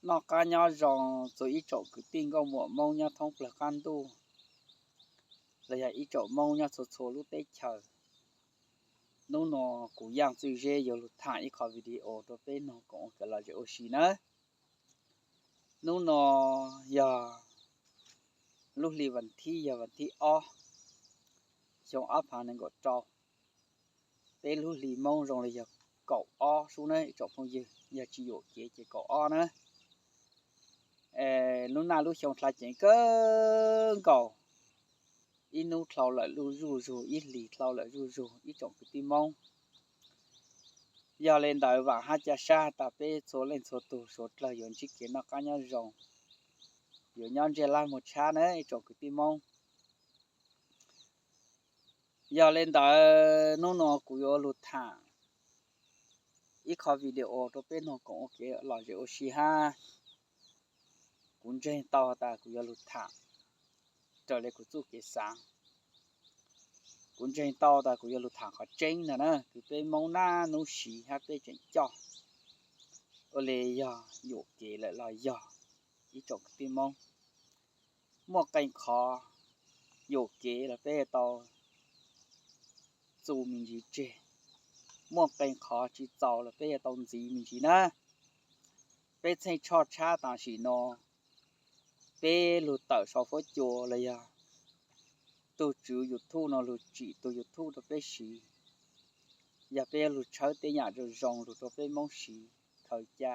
Noj qab nyob zoo txhua ib tsoom kwv tij nkauj muam Hmoob nyob thoob plawg qab ntuj, los yog ib tsoom Hmoob nyob txhua txhua lub teb chaws. Hnub no kuv Yaj Txwj Zeb yuav lug tham ib qho video rau peb noog koom ua kev lom zem ua si nawb. Hnub no yog lub hli vas thib, yog vas thib ob, xyoo ob phav nees nkaum rau. Peb lub hli Hmoob zoo li yog kaum ob sub na ib tsoom phooj ywg, yog tsis yuam kev ces kaum ob na. Lub naj lub xyoo dlha ceev kawg nkaus, ib hnub dlhau lawm zuj zug, ib hlis dlhau lawm zuj zug ib tsoom kwv tij Hmoob. Yog li ntawd vaam hab ca sab has tas peb txhua leej txhua tug suav dlawg yuav ntsib kev noj qab nyob zoo, yuav nyob ntsej lab muag tshab na ib tsoom kwv tij Hmoob. Yog li ntawd hnub no kuv yuav lug tham ib qho video rau peb noog koom ua kev lom zem ua si hab. Kuv ntseeg tau has tas kuv yuav lug tham raws li kuv txuj kev xaav. Kuv ntseeg tau tas kuv yuav lug tham qhov tseeb ntag na, kws peb Moob naj nub siv hab peb tseem coj ua li yog yuam kev lawm los yog ib tsoom kwv tij Moob. Muaj qee qhov yuam kev los peb yuav tau txu me ntsis tseg, muaj qee qhov tsis txaus los peb yuav tau ntxiv me ntsis na. Peb txheej tshoj tshab tam sim no, peb lug tawm sau fuab cua los yog tug tswv YouTube no lug tsim tug YouTube rau peb siv, yog peb yuav lug tshawb tej yaam zoo zoo lug rau peb Moob siv khaws ca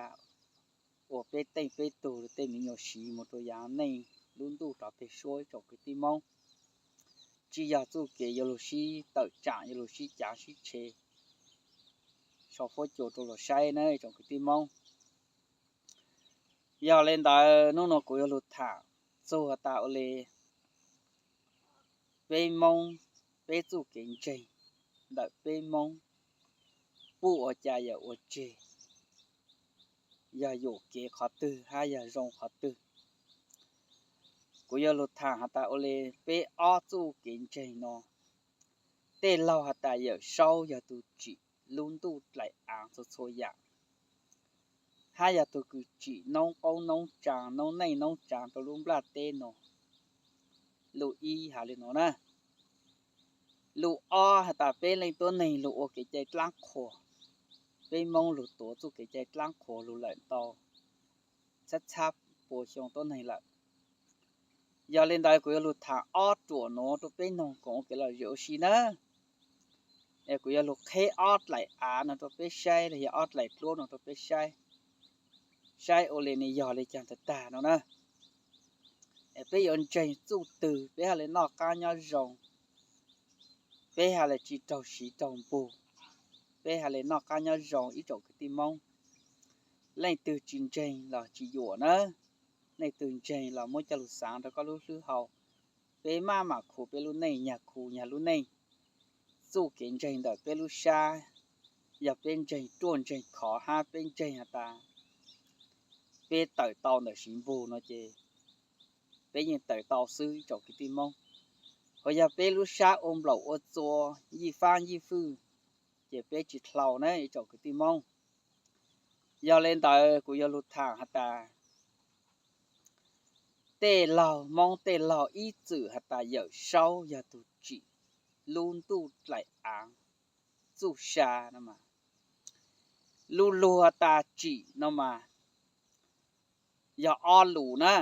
ua peb teej peb tug tej me nyuam siv moog rau yaav neej lub ntuj rov peg suab ib tsoom kwv tij Moob. Tsis yog txuj kev yuav lug sib tawm tsaam yuav lug sib cav sib tshe sau fuab cua rau luag saib na ib tsoom kwv tij Moob. Yog li ntawd hnub no kuv yuav lug tham txug has tas ua li peb Moob, peb txuj kev ntseeg ntawm peb Moob puj ua cas yam ua tseg, yog yuam kev qhov twg hab yog zoo qhov twg. Kuv yuav lug tham has tas ua li peb ob txuj kev ntseeg no, tej laug has tas Yawm Saub yog tug tsim lub ntuj dlaim aav txhua txhua yaam, hab yog tug kws tsim noob qoob noob tsaa, noob neej noob tsaa rau lub nplaj teb no. Lug ib has li no na. Lug ob has tas peb leej tuab neeg lug ua kev cai dlaab qhuas, peb Moob lug tuav txuj kev cai dlaab qhuas lug lawm tau txhab txhab pua xyoo tuab neeg lawm. Yog li ntawd kuv yuav lug tham ob ruam nuav rau peb noog koom ua kev lom zem ua si na. Es kuv yuav lug qheb ob dlaim aav no rau peb saib los yog ob dlaim dluab no rau peb saib, saib ua li nws yog li caag tag tag no na. Es peb yuav ntseeg txuj twg peb ha li noj qaab nyob zoo, peb ha li tsis raug siv raug npug, peb ha li noj qaab nyob zoo ib tsoom kwv tij Moob. Leej twg tsis ntseeg los tsis yuam na, leej twg ntseeg los muab coj lug xaav rau koj lub hlwb hau. Peb maj mam khu peb lub neej, nyag khu nyag lub neej. Txuj kev ntseeg ntawm peb lub sab, yog peb ntseeg ruaj ntseeg khov hab peb ntseeg has tas peb tawm tau ntawm siv npug no ces peb yeej tawm tau xwb ib tsoom kwv tij Moob. Ho yog peb lub sab ua nplaum ua txua, yij faab yij fwj, ces peb tsis dlhau na ib tsoom kwv tij Moob. Yog li ntawd kuv yuav lug tham has tas tej laug Moob tej laug ib txwm has tas Yawm Saub yog tug tsim lub ntuj dlaim aav txuj sa no mas. Lu lug has tas tsim no mas yog ob lus na.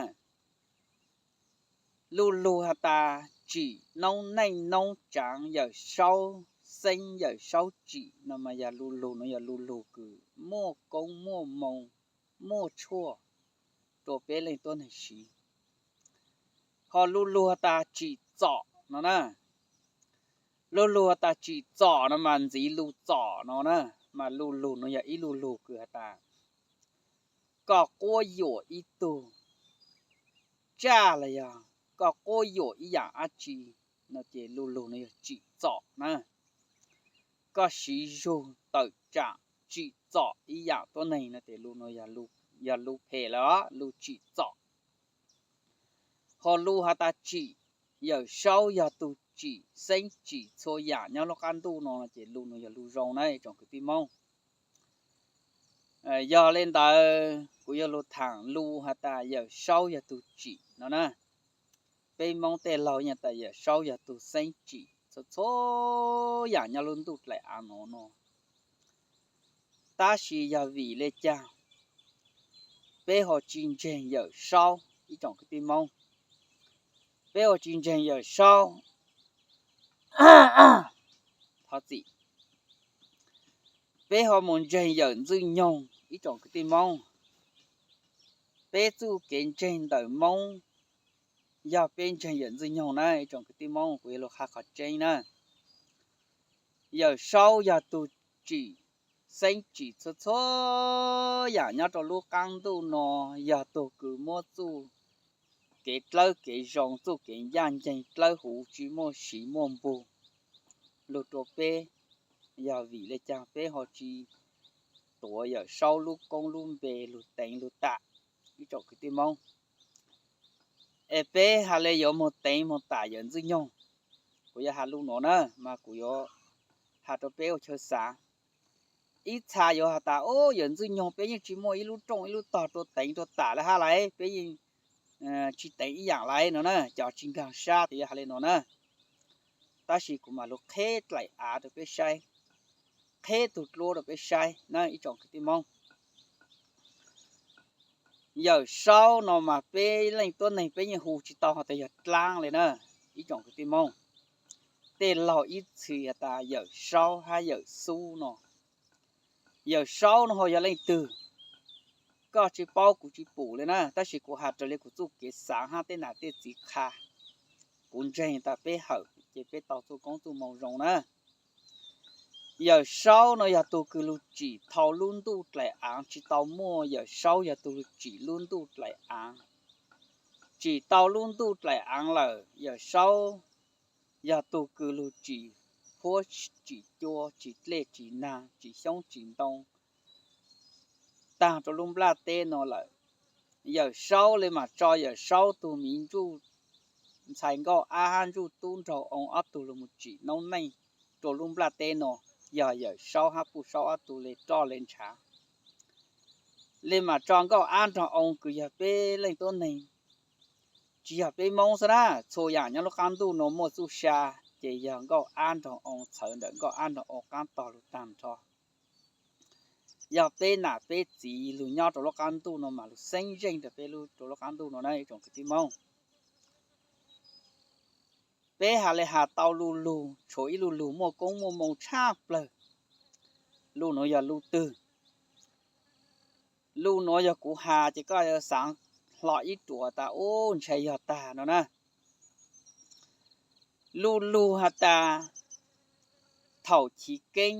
Lu lug has tas tsim noob neej noob tsaav Yawm Saub xeeb Yawm Saub tsim no mas yog lu lug no yog lu lug kws muaj koob muaj moo muaj tshuaj rua peb leej tuab neeg siv. Ho lu lug has tas tsim txom no na. Lu lug has tas tsim txom no mas ntxiv lu txom no na, mas lu lug no yog ib lu lug kws has tas koj quab yuam ib tug tsaj los yog koj quab yuam ib yaam dab tsi no ces lu lug no yog tsim txom na. Koj siv zug tawm tsaam tsim txom ib yaam tuab neeg no ces lu no yog lu phem lawm os, lu tsim txom. Ho lu has tas tsim Yawm Saub yog tug tsim xeeb tsim txhua yaam nyob lub qab ntuj no ces lu no yog lu zoo na ib tsoom kwv tij Moob. Yog le ntawd kuv yuav lug thaam lug has tas Yawm Saub yog tug tsim no na. Peb Moob tej laug yeej tas Yawm Saub yog tug xeeb tsim txhua txhua yaam nyob lub ntuj dlaim aav no no. Tab sis yog vim le caag peb ho tsi ntseeg Yawm Saub ib tsoom kwv tij Moob? Peb ho tsi ntseeg Yawm Saub, thov txim, peb ho mus ntseeg Yawm Ntxwg Nyoog ib tsoom kwv tij Moob? Peb txuj kev ntseeg ntawm Moob yog peb ntseeg Yawm Ntxwg Nyoog na ib tsoom kwv tij Moob, kuv yuav lug qha qhov tseeb na. Yawm Saub yog tug tsim, xeeb tsim txhua txhua yaam nyob rau lub qaab ntuj no, yog tug kws muab txuj kev dlawb kev zoo, txuj kev ncaj nceeg dlawb huv tsi muaj siv muaj npug lug rua peb. Yog vim le caag peb ho tsi tuav Yawm Saub lub koob lub npe lug teev lug tam ib tsoom kwv tij Moob? Es peb has le yuav moog teev moog tam Yawm Ntxwg Nyoog. Kuv yuav has lug nuav na, mas kuv yuav has rua peb ua chaw xaav. Ib txha yuav has tas, o, Yawm Ntxwg Nyoog peb yeej tsi muaj ib lub rooj ib lub tog rua teev rua tam le hab lauj, peb yeej tsi teev ib yaam lauj no na, cov tsi nkaag sab tes yuav has le nuav na. Tab sis kuv mam lug qheb dlaim aav rua peb saib, qheb tug dluab rua peb saib na ib tsoom kwv tij Moob. Yawm Saub no mas peb leej tuab neeg peb yeej hu tsi tau has tas yog dlaab le na ib tsoom kwv tij Moob. Tej laug ib txhis has tas Yawm Saub hab Yawm Xub no. Yawm Saub no ho yog leej twg? Koj tsi paub kuv tsi pum le na, tab sis kuv has raws le kuv txuj kev xaav hab tej nam tej txiv qha. Kuv ntseeg tas peb hawm ces peb tau txuj koob txuj moo zoo na. Yawm Saub no yog tug kws lug tsim dhau lub ntuj dlaim aav tsi tau muaj, Yawm Saub yog tug lug tsim lub ntuj dlaim aav. Tsim tau lub ntuj dlaim aav lawm, Yawm Saub yog tug kws lug tsim huab tsim cua, tsim dlej tsim naag, tsim xyoob tsim ntoo taag rua lub nplaj teb no lawm. Yawm Saub le maam tso Yawm Saub tug miv ntsuj ntxhais Nkauj Ab hab Ntsuj Tub nraug oo ob tug lug moog tsim noob neej rua lub nplaj teb no. Yog Yawm Saub hab Puj Saub ob tug le roj le ntshav, le maam tso Nkauj Ab nraug oo kws yog peb leej tuab neeg, tsi yog peb Moob xwb na, txhua yaam nyob lub qaab ntuj no muaj txuj sa, ces yog Nkauj Ab nraug oo, txhawv ntawm Nkauj Ab nraug oo qaab tog lug taag nrho. Yog peb nam peb txiv lug nyob rua lub qaab ntuj no mas lug xeeb zeej rua peb lub, rua lub qaab ntuj no na ib tsoom kwv tij Moob. Peb has le has tau lu lug, tshuav ib lu lug muaj koob muaj moo tshaj plawg. Lu nuav yog lu twg? Lu nuav yog kuv has ces koj xaav hlo ib ruam tas ub ntshai yog tag no na. Lu lug has tas thaum chiv keeb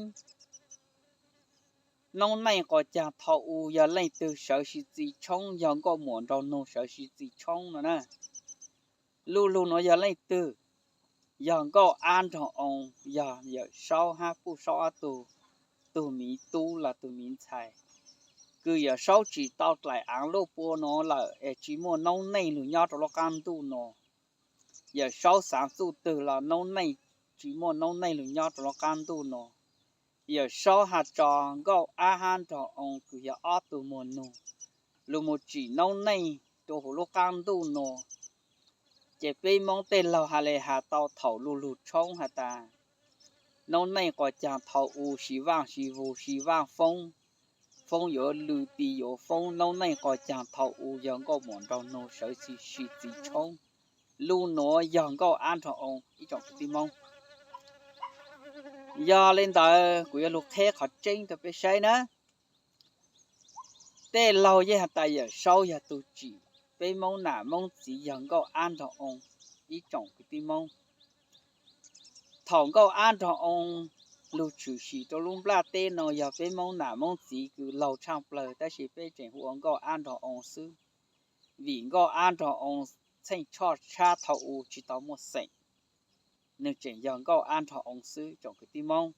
noob neej quas caag thaum u yog leej twg sawv sib txi tshoob, yog Nkauj Muam nraug nug sawv sib txi tshoob no na. Lu lug nuav yog leej twg? Yog Nkauj Ab nraug oo, yog Yawm Saub hab Puj Saub ob tug, tug miv tub los tug miv ntxhais, kws Yawm Saub tsim tau dlaim aav luj pua nuav lawm es tsi muaj noob neej lug nyob rua lub qaab ntuj no. Yawm Saub xaav txuj twg los noob neej, tsi muaj noob neej lug nyob rua lub qaab ntuj no. Yawm Saub has tso Nkauj Ab hab nraug oo kws yog ob tug muag nug lug moog tsim noob neej rua huv lub qaab ntuj no. Ces peb Moob tej laug has le has tau thaum lu lug tshoob has tas noob neej quas caag thaum u sib vaaj sib vug sib vaaj foob, foob yuav lw ti yuav foob, noob neej quas caag thaum u yog Nkauj Muam nraug nug sawv sib txi tshoob. Lu nuav yog Nkauj Ab nraug oo ib tsoom kwv tij Moob. Yog le ntawd kuv yuav lug qheb qhov tseeb rua peb saib na. Tej laug yeej has tas Yawm Saub yog tug tsim, peb Moob nam Moob txiv yog Nkauj Ab nraug oo ib tsoom kwv tij Moob. Thaum Nkauj Ab nraug oo lug tshwm sim rua lub nplaj teb no yog peb Moob nam Moob txiv kws laug tshaj plawg, tab sis peb tseem hu ua Nkauj Ab nraug oo xwb. Vim Nkauj Ab nraug oo txheej choj tshab thaum u tsi tau muaj xeem, nwg tseem yog Nkauj Ab nraug oo xwb tsoom kwv tij Moob.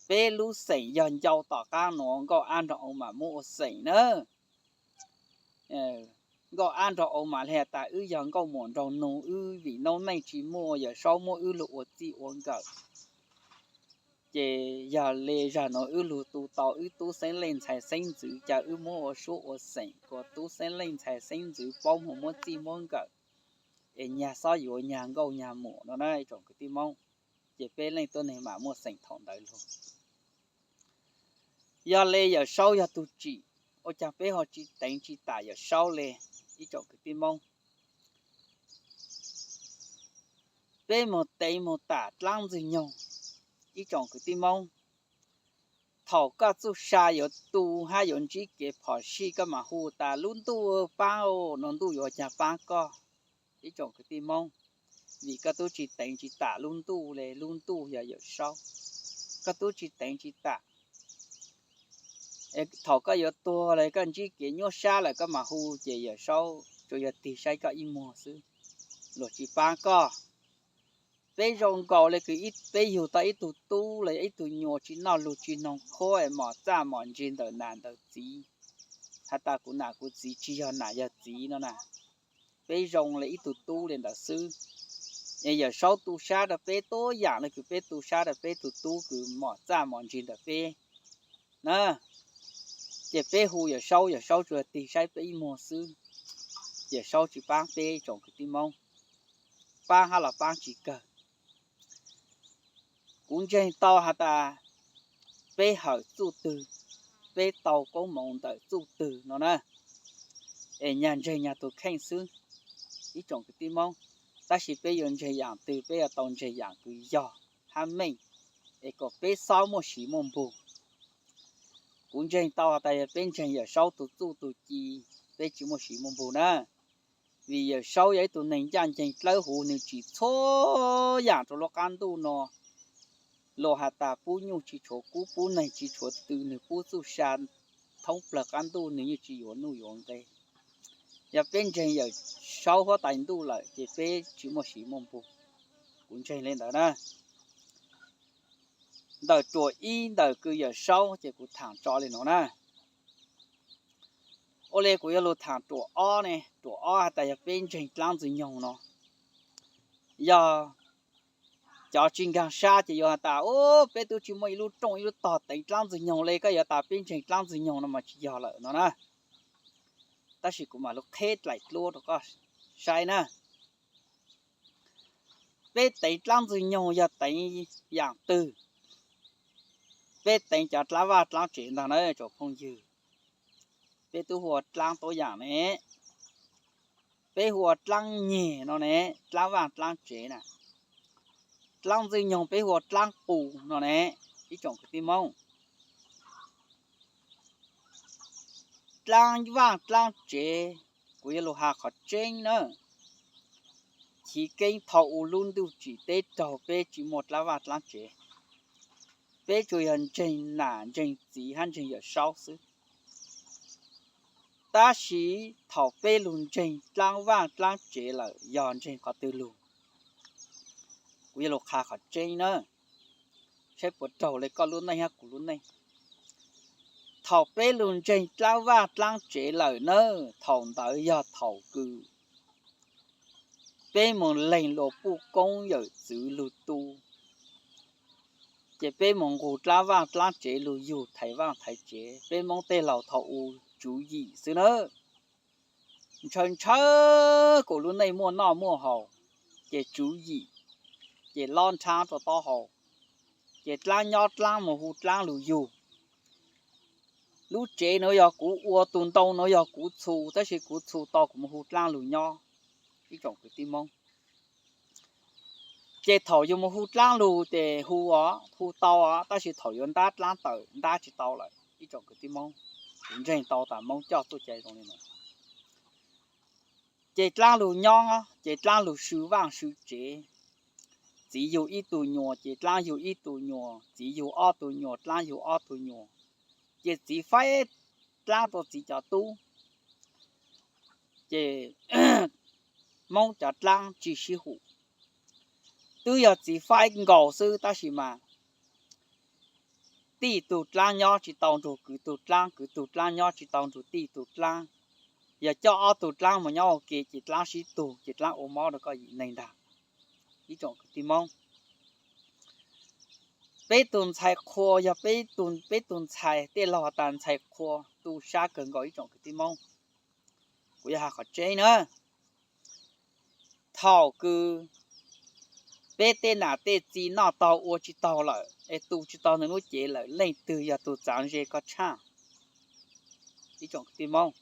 Peb lub xeem yog ncau tom qaab nuav Nkauj Ab nraug oo mam muab ua xeem na. Nkauj Ab nraug oo mam le has tas wb yog Nkauj Muam nraug nug, wb vim noob neej tsi muaj, Yawm Saub muab wb lug ua txij ua nkawm. Ces yog le zog nuav wb lug tu tau wb tub xeeb leej ntxhais xeeb ntxwv, ca wb muab ua suab ua xeem kuas tub xeeb leej ntxhais xeeb ntxwv paub moog muab txij muab nkawm, es nyag xob yuav nyag nkauj nyag muam no na ib tsoom kwv tij Moob. Ces peb leej tuab neeg mam muaj xeem thaum ntawd lug. Yog le Yawm Saub yog tug tsim, ua caag peb ho tsi teev tsi tam Yawm Saub le ib tsoom kwv tij Moob? Peb moog teev moog tam dlaab Ntxwg Nyoog ib tsoom kwv tij Moob. Thaum koj txuj sa yuav tu hab yuav ntsib kev phom sij koj mam hu tas lub ntuj paab, nuav ntuj yuav ua caag paab koj ib tsoom kwv tij Moob. Vim koj tub tsi teev tsi tam lub ntuj le, lub ntuj yog Yawm Saub, koj tub tsi teev tsi tam. Thaum koj yuav tuag le koj ntsib kev nyuaj sab lawm koj mam hu ces Yawm Saub tsuas yog tig saib koj ib muag xwb, luag tsi paab koj. Peb zoo nkaus le kws peb yug tau ib tug tub le ib tug nyuas tsi noj lug tsi noog qhuab es mom txaj mom ntse ntawm nam ntawm txiv, has tas kuv nam kuv txiv tsi yog nam yog txiv no na. Peb zoo le ib tug tub le ntawd xwb. Es Yawm Saub tu sab rau peb tuab yaam le kws peb tu sab rau peb tug tub kws mom txaj mom ntse ntawm peb na. Ces peb hu Yawm Saub, Yawm Saub tsuas tig saib peb ib muag xwb. Yawm Saub tsi paab peb tsoom kwv tij Moob, paab hab los paab tsi kawg. Kuv ntseeg tau has tas peb hawm txuj twg, peb tau koob moov ntawm txuj twg no na, es nyag ntseeg nyag tug kheej xwb ib tsoom kwv tij Moob. Tab sis peb yuav ntseeg yaam twg peb yuav tau ntseeg yaam kws yog hab meej, es kom peb xob muaj siv muaj npug. Kuv ntseeg tau has tas yog peb ntseeg Yawm Saub tug txuj tug ci, peb tsi muaj siv muaj npug na. Vim Yawm Saub yog ib tug neeg ncaj nceeg dlawb huv, nwg tsim txhua yaam rua lub qab ntuj no. Luag has tas pub nyuj tsi tshuav kub, pub neeg tsi tshuav tw, nwg pub txuj sa thoob plawg qab ntuj nwg yeej tsi yuav nuj yuav nqe. Yog peb ntseeg Yawm Saub huab tais ntuj lawm ces peb tsi muaj siv muaj npug. Kuv ntseeg le ntawd na. Ntawm ruam ib ntawm kws Yawm Saub ces kuv thaam tso le nuav na. Ua le kuv yuav lug thaam ruam ob ne, ruam ob has tas yog peb ntseeg dlaab Ntxwg Nyoog no. Yog cov tsi nkaag sab ces yuav has tas, u, peb tub tsi muaj ib lub rooj ib lub tog teev dlaab Ntxwg Nyoog le, koj yuav tas peb ntseeg dlaab Ntxwg Nyoog no mas tsi yog lawm no na. Tab sis kuv mam lug qheb dlaim dluab rau koj saib na. Peb teev dlaab Ntxwg Nyoog yog teev yaam twg? Peb teev cov dlaab vaj dlaab tsev ntag na tsoom phooj ywg. Peb tub hu ua dlaab tuab yaam ne, peb hu ua dlaab nyeg no ne, dlaab vaj dlaab tsev na. Dlaab Ntxwg Nyoog peb hu ua dlaab qus no ne, ib tsoom kwv tij Moob. Dlaab vaj dlaab tsev, kuv yuav lug has qhov tseeb na. Chiv keeb thaum u lub ntuj tsim teb raug peb tsi muaj dlaab vaj dlaab tsev, peb tsuas yog ntseeg nam ntseeg txiv hab ntseeg Yawm Saub xwb. Tab sis thaum peb lug ntseeg dlaab vaj dlaab tsev lawm yog ntseeg qhov twg lug? Kuv yuav lug qha qhov tseeb na, saib puas raug le koj lub neej hab kuv lub neej. Thaum peb lug ntseeg dlaab vaj dlaab tsev lawm na, thaum ntawd yog thaum kws peb moog leeg luas puj koob yawm txwv lug tu, ces peb moog nqug dlaab vaj dlaab tsev lug yug thaiv vaj thaiv tsev. Peb Moob tej laug thaum u tsuv yim xwb na, ntshaw ntshaw kuas lub neej muaj noj muaj haus, ces tsuv yim, ces lob nrhaab rua taub hau, ces dlaab nyob dlaab moog hu dlaab lug yug. Lub tsev nuav yog kuv ua, tug ntoo nuav yog kuv txhu, tab sis kuv txhu tau kuv moog hu dlaab lug nyob. Ib tsoom kwv tij Moob, ces thaum yug moog hu dlaab lug ces hu os, hu tau os, tab sis thaum yuav ntab dlaab tawm ntab tsi tau lawm. Ib tsoom kwv tij Moob, kuv ntseeg tau tas Moob coj txuj cai zoo li nuav. Ces dlaab lug nyob, ces dlaab lug sw vaaj sw tsev. Txiv yug ib tug nyuas ces dlaab yug ib tug nyuas, txiv yug ob tug nyuas, dlaab yug ob tug nyuas. Ces txiv faib dlaab rua txiv cov tub, ces Moob cov dlaab tsi sib hum. Twb yog txiv faib nkaus xwb tab sis mas tij tug dlaab nyob tsi tau nrug kwv tug dlaab, kwv tug dlaab nyob tsi tau nrug tij tug dlaab. Yog coj ob tug dlaab moog nyob ua ke ces dlaab sib tug ces dlaab ua mob rua koj yim neeg ntag. Ib tsoom kwv tij Moob, Peb tus ntxhais qhua yog peb tus, peb tus ntxhais, tej laug has tas ntxhais qhua tu sab kawg nkaus ib tsoom kwv tij Hmoob. Kuv yuav hais qhov tseeb na, thaum kws peb tej nam tej txiv noj taug ua tsis taug lawm es tu tsis tau nws lub cev lawm, leej twg yog tus txav ze koj tshaj? Ib tsoom kwv tij Hmoob,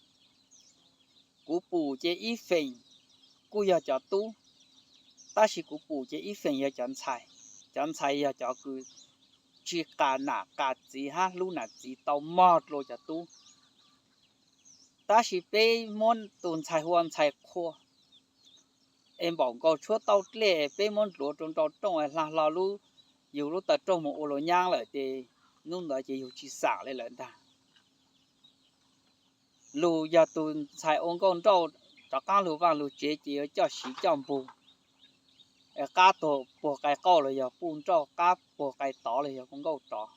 kuv pum ces ib feem kuj yog cov tub, tab sis kuv pum ces ib feem yog cov ntxhais. Cov ntxhais yog cov kws tsis qas nam qas txiv hab hlub nam txiv tau mog dlua cov tub. Tab sis peb muab tus ntxhais hu ua ntxhais qhua, es npaum nkaus tshuab tauj dlej, peb muab ntluav rau nraum rooj es hla hlo lub, yug lub taw rooj mus ua luas nyab lawm ces hnub ntawd ces yug tsis xam li lawm ntag. Lug yog tus ntxhais ua nkauj nrauj, rov qaab lug vaaj lug tsev ces yuav coj siv coj npug, qab puag qai qauj los yog puj nrauj, qab puag qai tod los yog nkauj tod.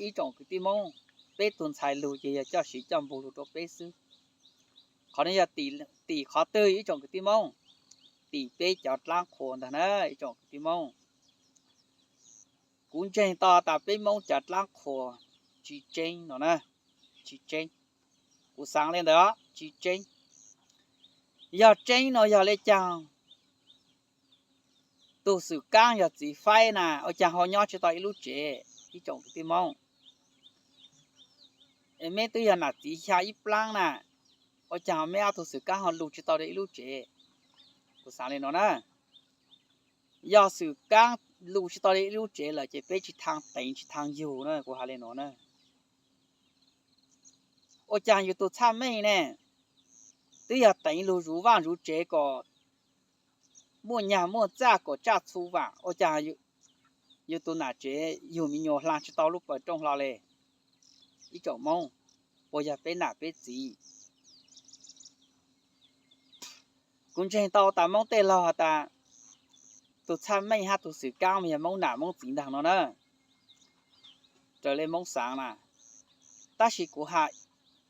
Ib tsoom kwv tij Moob, peb tug ntxhais lug ces yog coj siv coj npug lug rua peb xwb. Qhov no yog tim qhov twg ib tsoom kwv tij Moob? Tim peb cov dlaab qhuas ntag na ib tsoom kwv tij Moob. Kuv ntseeg tau tas peb Moob cov dlaab qhuas tsis tseeb no na, tsis tseeb. Kuv xaav le ntawd, tsis tseeb. Yog tseeb no yog le caag? Tug Xwm Kaab yog txiv faib na, ua caag ho nyob tsis tau ib lub tsev? Ib tsoom kwv tij Moob, meb twb yog nam txiv xya ib plaab na, ua caag meb ob tug Xwm Kaab ho lug tsis tau ib lub tsev? Kuv xaav le no na, yog Xwm Kaab lug tsis tau ib lub tsev lawm ces peb tsis thaaj teev tsis thaaj yug na, kuv has le no na. Ua caag yug tug Txhaj Meej ne, twb yog teev lug zuv vaaj zuv tsev kom muaj nyag muaj txaj kom tsaj txhu vaam, ua caag yug tug nam tsev yug me nyuam hlaa tsis tau lub pawg rooj hlo le? Ib tsoom Moob, puas yog peb nam peb txiv? Kuv ntseeg tau tas Moob tej laug has tas tug Txhaj Meej hab tug Xwm Kaab mas yog Moob nam Moob txiv ntaag no na, raws le Moob xaav na. Tab sis kuv has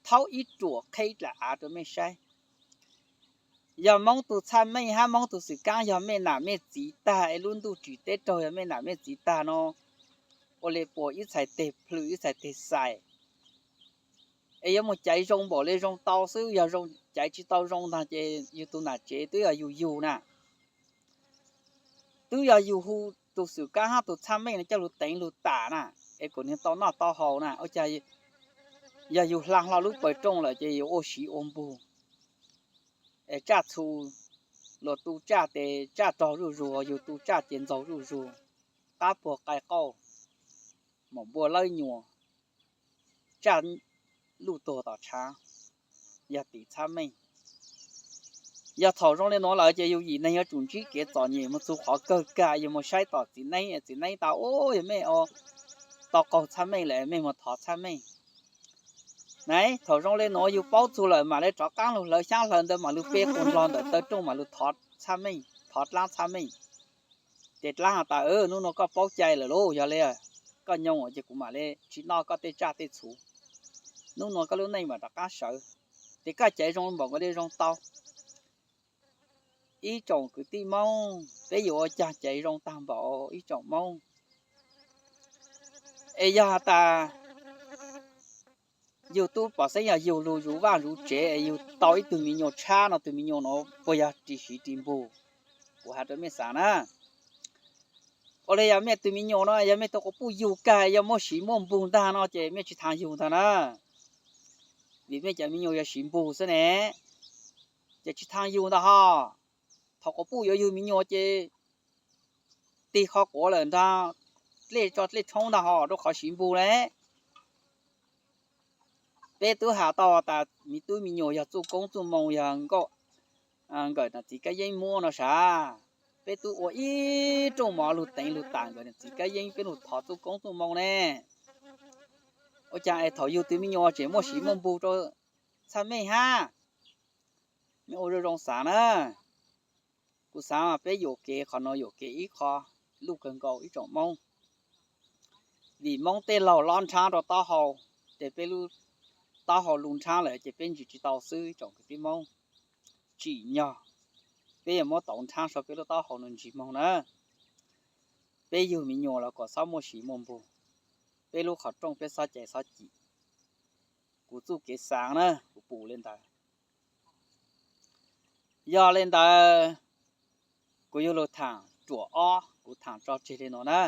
thaub ib ruam qheb dlaim av rua mej saib. Yog Moob tug Txhaj Meej hab Moob tug Xwm Kaab yog mej nam mej txiv tag es lub ntuj tsim teb raug yog mej nam mej txiv tag no, ua le puas ib txhais teg plhws ib txhais teg xais, es yuav mus caiv zoo npaum le zoo tau xwb, yog caiv tsis tau zoo ntaag ces yug tug nam tsev twb yog yug yug na, twb yog yug hu tug Xwm Kaab hab tug Txhaj Meej no coj lug teev lug tam na, es kom nwg tau noj tau haus na, ua caag yog yug hlaa hlo lub pawg rooj lawm ces yuav ua siv ua npug, es tsaj txhu, luas tu tsaj tes tsaj rog zuj zug, yug tu tsaj ces ntxaug zuj zug, qab puag qai qauj, maum npua lawb nyuas, tsaj luj tuag tom tshaav, yog tim Txhaj Meej. Yog thaum zoo le nuav lawm ces yug yim neeg yuav tsum ntsib kev txom nyem mus txug qhov kawg kag, yug mus saib tom txiv neeb, txiv neeb tas ub yog mej tau qaug Txhaj Meej lawm mej mus thov Txhaj Meej. Thaum zoo le nuav yug paub txug lawm mam le rov qaab lug hlawv xyaab hlawv ntawv mam lug pe quas nplog ntawm taw rooj mam lug thov Txhaj Meej, thov dlaab Txhaj Meej. Ces dlaab has tas, nub nua koj paub cai lawm lauj, yog le koj nyoog ces kuv mam le tsis noj koj tej tsaj tej txhu. Nub nua koj lub neej mam rov qaab sawv. Ces koj caiv zoo npaum nkaus li zoo tau. Ib tsoom kwv tij Moob, peb yuav ua caag caiv zoo taag npaum ib tsoom Moob? Es yog has tas yug tub pom xeeb yog yug lug zuv vaaj zuv tsev es yug tau ib tug me nyuam tshab no, tug me nyuam no puas yog ris siv ris npug? Kuv has rua mej xaav na, ua le yog mej tug me nyuam no yog mej tug quas puj yug kag yog muaj siv muaj npug ntaag no ces mej tsis thaam yug ntaag na, vim mej cov me nyuam yog siv npug xwb ne, ces tsis thaam yug ntaag ho. Thaum quas puj yuav yug me nyuam ces tig qhov quav lawm ntaag, dlej tso dlej tshoob ntaag ho rua qhov siv npug le. Peb tub has tau tas me tub me nyuam yog txuj koob txuj moo, yog nkauj, nkawm nam txiv kab yeeb muab no sav. Peb tub ua ib rooj mov lug teev lug tam nkawm nam txiv kab yeeb, peb lug thov txuj koob txuj moo ne. Ua caag es thaum yug tug me nyuam tseem muaj siv muaj npug rua Txhaj Meej hab? Mej ua zoo zoo xaav na. Kuv xaav peb yuam kev qhov nuav yuam kev ib qho luj kawg nkaus ib tsoom Moob. Vim Moob tej laug lob nrhaab rua taub hau, ces peb lub taub hau lug nrhaab lawm ces peb ntsis tsis tau xwb ib tsoom kwv tij Moob. Tsim nyog peb yuav muab tauv nrhaab so peb lub taub hau nws ntsis moog na. Peb yug me nyuam los kom txhob muaj siv muaj npug, peb lub qhov rooj peb txhob cais txhob cim. Kuv txuj kev xaav na, kuv pum li ntawd. Yog li ntawd, kuv yuav lug thaam ruam ob, kuv thaam tso tseg li no na.